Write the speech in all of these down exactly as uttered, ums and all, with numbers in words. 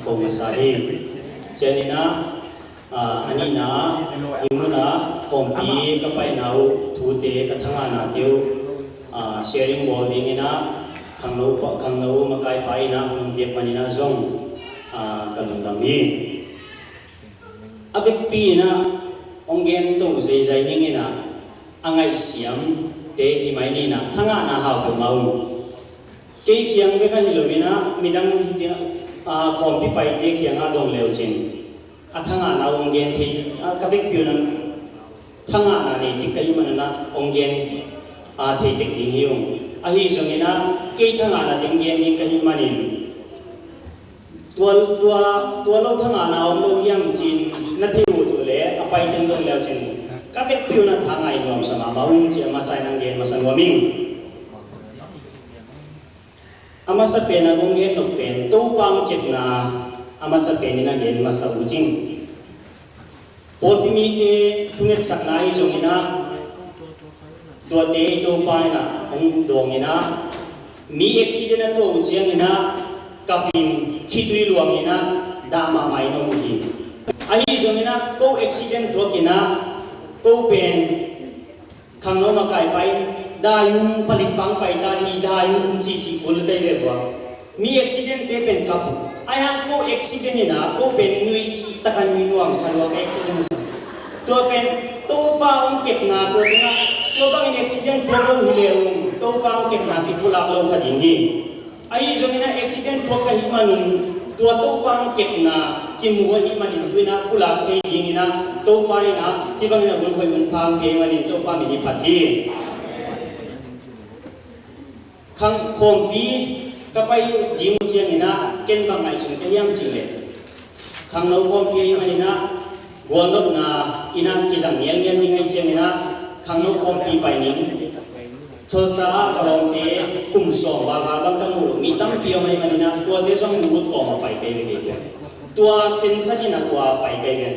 ko masa hi. Ciangin ah, ah, a nihna ah, hih munah khawmpi ka paina uh thute, ka thangahnate uh, ah, sharing bawl dingin ah khangno pa, khangno makaipa in ah hong piak manin ah zong, ah, ka lungdam hi. A vekpi in ah hong gen to zeizai ning in ah, a ngaihsiamte hi mai ni in ah, thangahna hau peuhmah uh. Kei kiang bek ahi lo in ah, midang hi tiang, ah, khawmpi paite kiangah dong leu cin, a thangahna hong gen thei, ah, ka vekpi un ah thangahna nei tek ka hih manin ah hong gen, ah, thei tek ding hi ung. Ahi zongin ah kei thangahna teng gen ding ka hih manin, tua, tua, tua lo thangahna om lo hiam ci-in na thei uh teh leh, a pai teng dong leu cin, ka vekpi un ah tha ngai nuamsa mahmah ung ci-a masa in hong gen masa nuam ing. A masa pen a kong gen nop pen Topa hong kepna a masa pen in a gen masa uh cing. Pawlpi mite thungetsakna ahi zongin ah, tuate i Topa in ah hong dawng in ah, mi accident a tuah uh ciangin ah, kap in khitui luang in ah, dah mahmah in om uh hi. Ahi zongin ah ko accident thuak in ah, ko pen khangno makaipa in, "Dai un, palik pang pai ta hi, dai un," ci ci kul kei ve vua. Mi accident te pen kap uh. Ai hang ko accident in ah, ko pen nui ci taka nui nuamsa lua ka accident uh sa. Tua pen Topa hong kepna, tua tengah, tua bangin accident thuak lo hi le ung, Topa hong kepna kipulak lo kha ding hi. Ahi zongin ah accident thuak ka hih manun, tua Topa hong kepna kimu ahih manin tu in ah pulak thei dingin ah, Topa in ah hih bangin a hun hoih hun pha hong pia ahih manin Topa min i phat hi. Khang khawmpi ka pai ding uh ciangin ah ken bang ngaihsun ka hiam cih leh, khangno khawmpi ahih manin ah gualnopna in ah kizang ngialngial ding ahih ciangin ah, khangno khawmpi pai ning. Tulsa ah ka lawmte kum sawm val val bang ka muh loh mi tampi om ahih manin ah, tuate zong mu ut kawm a pai kei ve kei pen. Tua khensa cin ah tua pai kei ve,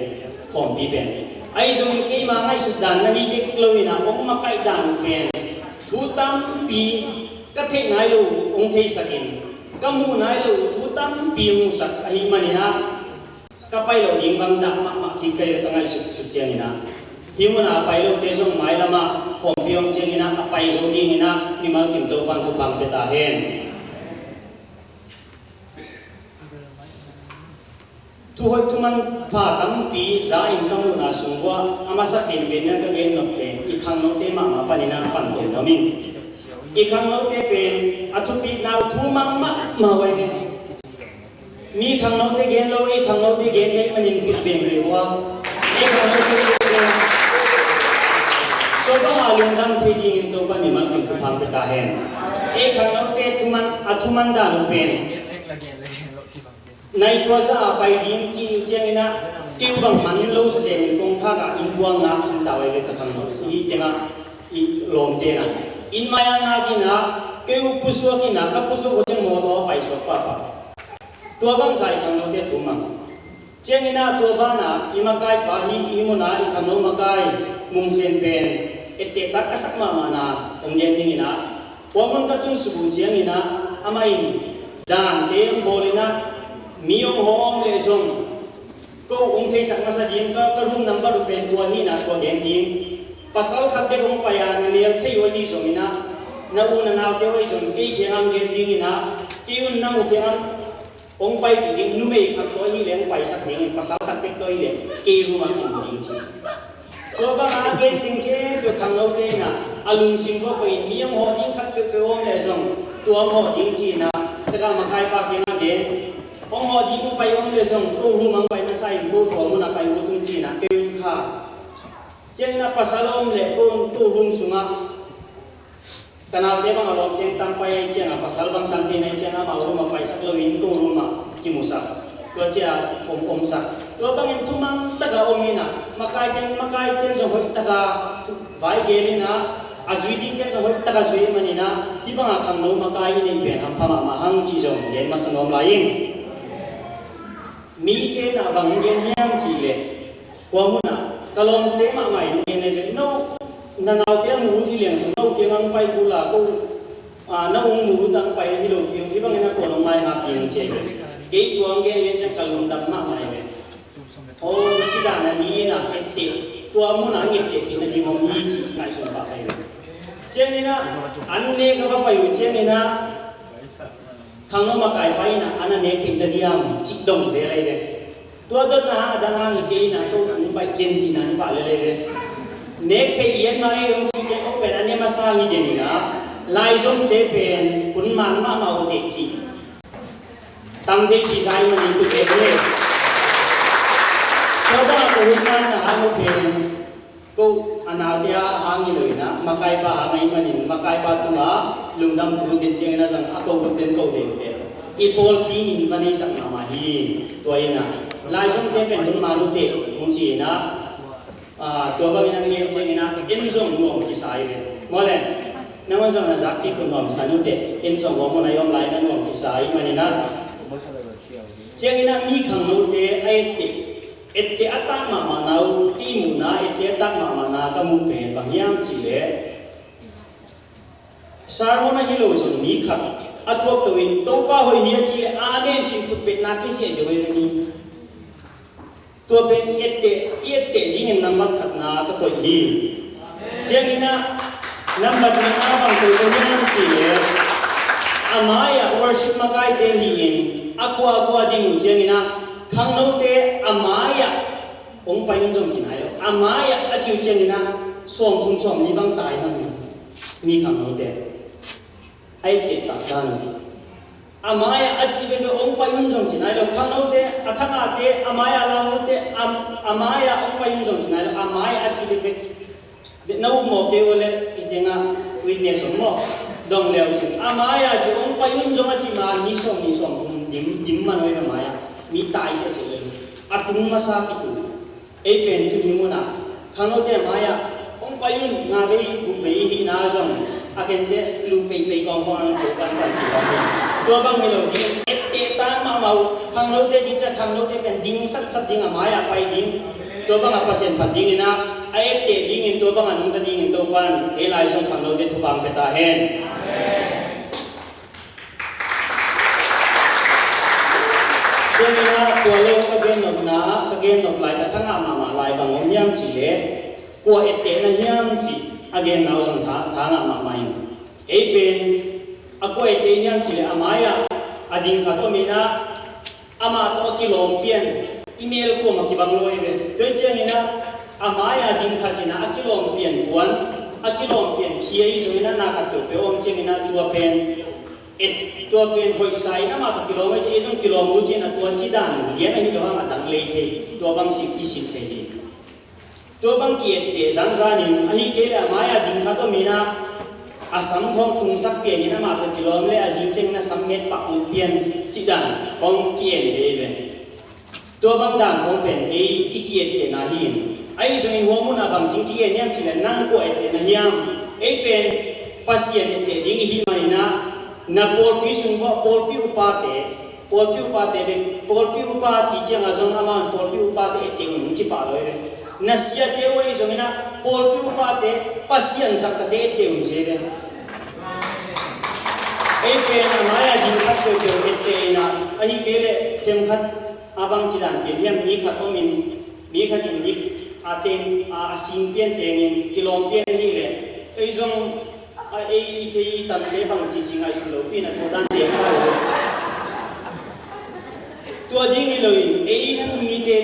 khawmpi pen. Ahi zongin keima ngaihsut dan na hi dek lo in ah, hong makaih dan uh pen thu tampi, ka theih nai lo hong theisak in, ka muh nai lo thu tampi hong muhsak ahih manin ah, ka pai loh ding bang dah mahmah kik kei ve ka ngaihsut sut ciangin ah. Hih munah a pai lote zong mailam ah khawmpi om ciangin ah a pai zo dingin ah mimal kim Topa'n thupha hong pia ta hen. Thu hoih thu manpha tampi za in ka muhna sung uah a masa penpen in ah ka gen nop pen i khangnote mahmah panin ah pan tong nuam ing. I khangnote pen a thupitna uh thu mang mahmah uh hi ve. Mi khangnote gen lo, ei khangnote gen kei manin kut beng ve ua. Ei khangnote gen lo. Topa a lungdam thei dingin Topa mimal kim thupha hong pia ta hen. Ei khangnote thuman, a thuman dan uh pen, nai tua sa a pai ding ci ciangin ah, keu bang man lo sa zen kong thak ah inn puang ngak khin ta uh ve ka khangno. I tengah i lawmte na. Inn mai ah ngak in ah, keu pusuak in ah, ka pusuak uh ciang mawtaw a pai suak pahpah. Tua bangzah i khangnote thu mang. Ciangin ah tua banah i makaipa hi, i munah i khangno makai Mung Sen pen etteh tak a sak mahmahna hong gen dingin ah, kua mun ka tun suk uh ciangin ah amah in dante hong bawl in ah, mi hong hawh om leh zong ko hong theisak masa ding, ka, ka room number uh pen tua hi in ah tua gen ding. Pasal khat bek hong pai a na mel thei uh ahi zongin ah, na u na naute uh ahi zongin kei kiangah hong gen dingin ah, kei un nang uh kiangah hong paipih ding, numei khat tawh ahih leh hong paisak ding in, pasal khat bek tawh ahih leh kei room ah kimu ding ci. Tua bangah a gen teng khempeuh khangnote in ah a lungsim uah koih in, mi hong hawh ding khat peuhpeuh om leh zong tua hong hawh ding ci in ah, takah makaipa kiangah gen. Hong hawh ding hong pai om leh zong ko room ah hong pai masa in, ko tua munah pai ut ung ci in ah kei un kha. Ciangin ah pasal a om leh ko, ko room sungah ka naute bang a lawmte tam pai ahih ciangah, pasal bang tampi na hih ciangah amau room ah paisak loin ko room ah kimusak. Tua ciah om, omsak. Tua bangin thumang takah om in ah, makaite, makaite in zong hoih takah vai gel in ah, a zui dingte in zong hoih takah zui ahih manin ah, hih bangah khangno makai i neih pen hampha mahmah hang cih zong gen masa nuam lai ing. Mite in ah bang gen hiam cih leh, kua munah ka lawmte mahmah in gen leh, no, na naute a mu ut hi leng zong, no kiangah hong pai kul a, ko, ah, na u hong mu ut a hong pai na hi lopi hong, hih bangin a kuan hong maingap ding ci hi. Kei tua hong gen lian ciang ka lungdam mahmah hi ve. Aw, ci dan a ni in a etteh, tua mun a hong etteh theihna ding om hi ci ngaihsun pah ka hi ve. Ciangin ah, an nek a va pai uh ciangin ah, khangno makaipa in ah, an a nek theihna diam cih dong zel ahi ve. Tua dotna hang a dang hang hi kei in ah, ko tung baih den cihna hi pah lel ahi ve. Nek theih lian mah ei hong cih ciang ko pen a ne masa hi den in ah, laizomte pen hun man mahmah uh teh cih tam thei pi sa hi manin tua pen hi. Tua bang a ko hun manna hang uh pen, ko a naute a hang hi lo in ah, makaipa hang ahi manin, makaipa tungah lungdam thu den ciangin a zang a ko ut den ko thei uh teh. I pawlpi min va neisak mahmah hi. Tua in ah, laizomte pen hun man uh teh hong ci in ah, ah, tua bangin a ngen ciangin ah, en zong nuam kisa hi ve. Maw le, nangawn zong na zak kik uh nuamsa uh teh, en zong hua mun a i om lai na nuam kisa hi manin ah. Ciangin ah mi khangnote a etteh, etteh a tak mahmahna uh, ti muhna, etteh a tak mahmahna ka muh pen bang hiam cih leh, sermon ahi lo zong mi khat a thuak to in, Topa hoih hi a cih leh, amen cih khutbetna pia siahsiah uh hi. Tua pen etteh, i etteh dingin nambat khatna ka koih hi. Ciangin ah, nambat nihna bang koih ka hiam cih leh, a mai-ah worship makaite hi-in, a kua a kua ding uh ciangin ah, khangnote a mai-ah hong pai un zong ci nai lo. A mai-ah a ci uh ciangin ah, sawmthum sawmli bang tai man uh. Mi khangnote a etteh tak dan uh. A mai-ah a cih veve hong pai un zong ci nai lo. Khangnote, a thangahte, a mai-ah lam utte, a, a mai-ah hong pai un zong ci nai lo. A mai-ah a cih veve. Na up mawh kei uh leh, i tengah witness om maw. Dong leu cin. A mai-ah a cih hong pai un zong a cih ma, ni sawm, ni sawm, dim, dim man uh a mai-ah. Mi tai siahsiah lel. A tung masa kitu. Ei pen tuni munah, khangnote a mai-ah hong pai un, nga vei, guk vei i hihna zong, a gente luh peipei kawngkawng ang keu panpan ci kawng hi. Tua bang hi lo ding, etteh ta mahmah uh, khangnote cih ciang khangnote pen ding satsat ding, a mai-ah pai ding. Tua bangah Pasian phat dingin ah, a etteh dingin, tua bangah nungta dingin Topan ei lai zong khangnote thupha hong pia ta hen. Ciangin ah tua lo ka gennopna, ka gennop lai, ka thangah mahmah lai bang om hiam cih leh, kua ettehna hiam cih a genna uh zong tha, thangah mahmah in. Ei pen a kua etteh hiam cih leh, a mai-ah a ding khat om in ah, amah tawh a kilawm pian, i mel kuamah kibang lo hi ve. Tua ciangin ah, a mai-ah ding khat in ah a kilawm pian puan, a kilawm pian khi ahi zongin ah, na khat peuhpeuh om ciangin ah, tua pen et, tua pen hoihsa in amah tawh kilawm ahi ciang, ei zong kilawm uh cin a, tua ci dan lian ahi lo hang a dang lei thei, tua bang sim, kisim thei hi. Tua bang ki-etteh zanzanin, ahi kei leh a mai-ah ding khat om in ah, a sam khawng tungsak pianin amah tawh kilawm leh a zing ciangin a sam met pak lut pian cih dan khawng ki-en thei ve. Tua bang dan khawng pen ei i ki-ettehna hi in. Ahi zongin hua munah bangci ki-en hiam cih leh, nang kua ettehna hiam? Ei pen Pasian etteh ding i hih manin ah, na pawlpi sung uah pawlpi upate, pawlpi upate bek, pawlpi upa ci ciangah zong amah in pawlpi upate etteh un ci pah lo hi ve. Na siate uh ahi zongin ah, pawlpi upate, Pasian zaktate etteh un ci hi ve. Ei pen a mai-ah ding khat peuhpeuh etteh in ah, ahi kei leh themkhat a bang ci dan pian hiam, mi khat om in, mi khat in dik a teng, a, a sing pian tengin kilawm pian ahih leh, ei zong, a, ei, ei tante bang cici ngaihsun lopi in a, tua dan teng pah lo. Tua ding hi loin, ei thu-um mite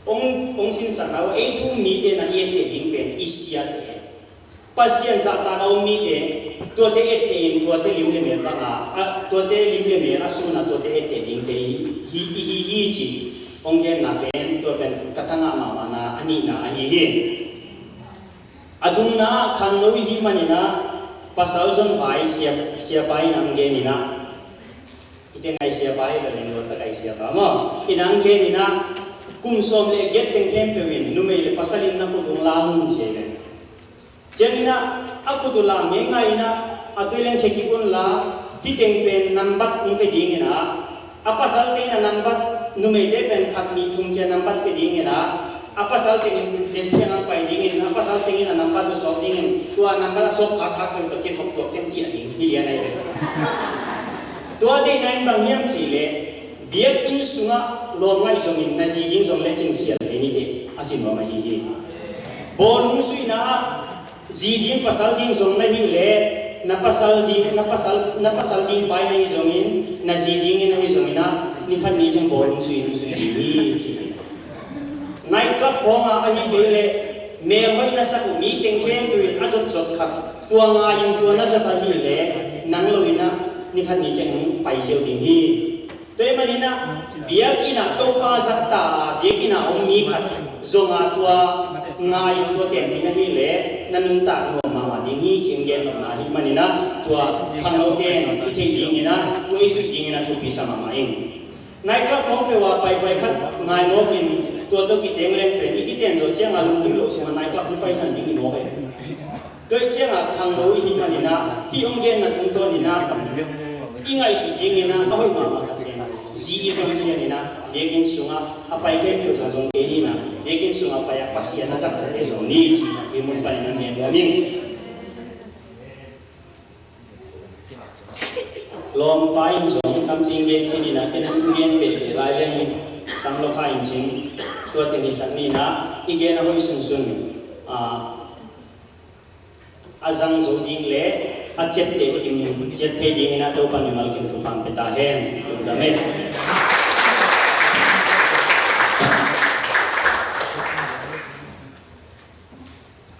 hong, hong sinsakna uh, ei thu-um mite na i etteh ding pen i siate, Pasian zahtak a om mite, tuate etteh in, tuate lim le mel banga, a, tuate lim le mel a sun a, tuate etteh dingte i hi, i hi hi ci hong genna pen, tua pen ka thangah mahmahna a nihna ahi hi. A thumna ah, khangno i hih manin ah, pasal zon vai sia, siapa in a hong gen in ah, hihte ngai siapa hi lo, neng lo tak ai siapa maw, in a hong gen in ah, kum sawm le giat teng khempeuh in numei le pasal in na khut uh lam un ci hi ve. Ciangin ah, a khut uh lam ngeingai in ah, a tuileng khekik un la, hih teng pen nambat hong pia dingin ah, a pasal teng in a nambat, numeite pen khat nih thum ciang nambat pia dingin ah, a pasal teng in den ciang hong pai dingin, a pasal teng in a nambat uh sawk dingin, tua nambat a sawk khakkhak peuh tawh kithok tuak ciang ciah ding hi lian ahi ve. Tua deihna in bang hiam cih leh, Biakinn sungah lawm ngaih zongin na zi ding zong lecin khial kei ni teh, a ci nuam ahi hi. Bawlung suihna ah zi ding pasal ding zong na hih leh, na pasal ding, na pasal, na pasal ding pai na hi zongin, na zi dingin ahi zongin ah, ni khat ni ciang bawlung suih in sui ding hi ci hi. Night club khawngah ahi kei leh, melhoih na sak uh mi teng khempeuh in a zotzot khat, tua ngai in tua na zat ahih leh, nang lo in ah ni khat ni ciang pai ziau ding hi. Tua ahih manin ah biakinn ah Topa zat ta a biakinn ah om mi khat zong a tua ngai in tua tenpih na hih leh, na nuntak nuam mahmah ding hi ci-in gen nopna ahih manin ah, tua khangnote in i theih dingin ah, tua i zuih dingin ah thupi sa mahmah ing. Night club khawng peuh ah paipai khat ngai mawkin, tua tawh kitengleng pen i kiten zawh ciangah lungkim loh sungah night club i paisan ding i mawk e. Tua ih ciangah khangno i hih manin ah, hih hong genna tungtawnin ah, i ngaihsut dingin ah a hoih mahmah khat pen, zi i zong ciangin ah biakinn sungah a pai khempeuh zong zong kei ni in ah, biakinn sungah pai ah Pasian a zat tate zong ni ci, hih mun panin ah gen nuam ing. Lawmpa in zong tampi gen khin in ah, ken gen behbeh lai leng tam lo kha in cin, tua teng hisak ni in ah, i gen a hoih sunsun, ah, a zang zo ding le a ciapteh kim ciat thei dingin ah Topa mimal kim thupha pia ta hen. Lungdam e.